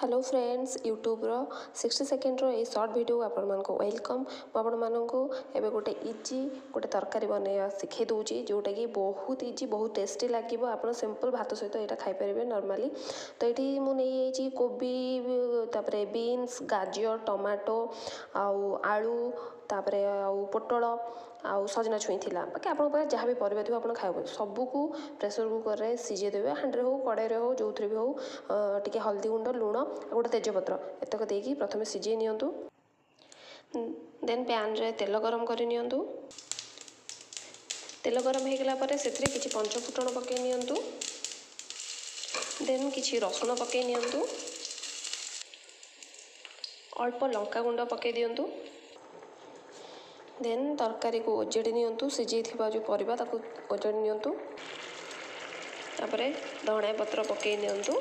Hello friends, ୟୁଟ୍ୟୁବ୍ର 60 ସେକେଣ୍ଡର ଏଇ short video ଆପଣମାନଙ୍କୁ welcome. ମୁଁ ଆପଣମାନଙ୍କୁ ଏବେ ଗୋଟେ ଇଜି ଗୋଟେ ତରକାରୀ ବନେଇବା ଶିଖେଇ ଦେଉଛି, ଯେଉଁଟାକି ବହୁତ ଇଜି, ବହୁତ ଟେଷ୍ଟି ଲାଗିବ। ଆପଣ ସିମ୍ପଲ୍ ଭାତ ସହିତ ଏଇଟା ଖାଇପାରିବେ ନର୍ମାଲି। ତ ଏଇଠି ମୁଁ ନେଇଯାଇଛି କୋବି, ତାପରେ ବିନ୍ସ, ଗାଜର, ଟମାଟୋ ଆଉ ଆଳୁ, ତାପରେ ଆଉ ପୋଟଳ ଆଉ ସଜନା ଛୁଇଁ ଥିଲା। ବାକି ଆପଣଙ୍କ ପାଖରେ ଯାହା ବି ପରିବା ଥିବ ଆପଣ ଖାଇବେ। ସବୁକୁ ପ୍ରେସର୍ କୁକର୍ରେ ସିଝେଇ ଦେବେ, ହାଣ୍ଡିରେ ହଉ, କଡ଼େଇରେ ହଉ, ଯେଉଁଥିରେ ବି ହଉ। ଟିକେ ହଳଦୀ ଗୁଣ୍ଡ, ଲୁଣ ଆଉ ଗୋଟେ ତେଜପତ୍ର ଏତକ ଦେଇକି ପ୍ରଥମେ ସିଝେଇ ନିଅନ୍ତୁ। ଦେନ୍ ପ୍ୟାନ୍ରେ ତେଲ ଗରମ କରି ନିଅନ୍ତୁ। ତେଲ ଗରମ ହେଇଗଲା ପରେ ସେଥିରେ କିଛି ପଞ୍ଚଫୁଟଣ ପକାଇ ନିଅନ୍ତୁ। ଦେନ୍ କିଛି ରସୁଣ ପକାଇ ନିଅନ୍ତୁ। ଅଳ୍ପ ଲଙ୍କା ଗୁଣ୍ଡ ପକାଇ ଦିଅନ୍ତୁ। ଦେନ୍ ତରକାରୀକୁ ଓଜାଡ଼ି ନିଅନ୍ତୁ। ସିଝେଇଥିବା ଯେଉଁ ପରିବା ତାକୁ ଓଜାଡ଼ି ନିଅନ୍ତୁ। ତାପରେ ଧଣିଆ ପତ୍ର ପକାଇ ନିଅନ୍ତୁ।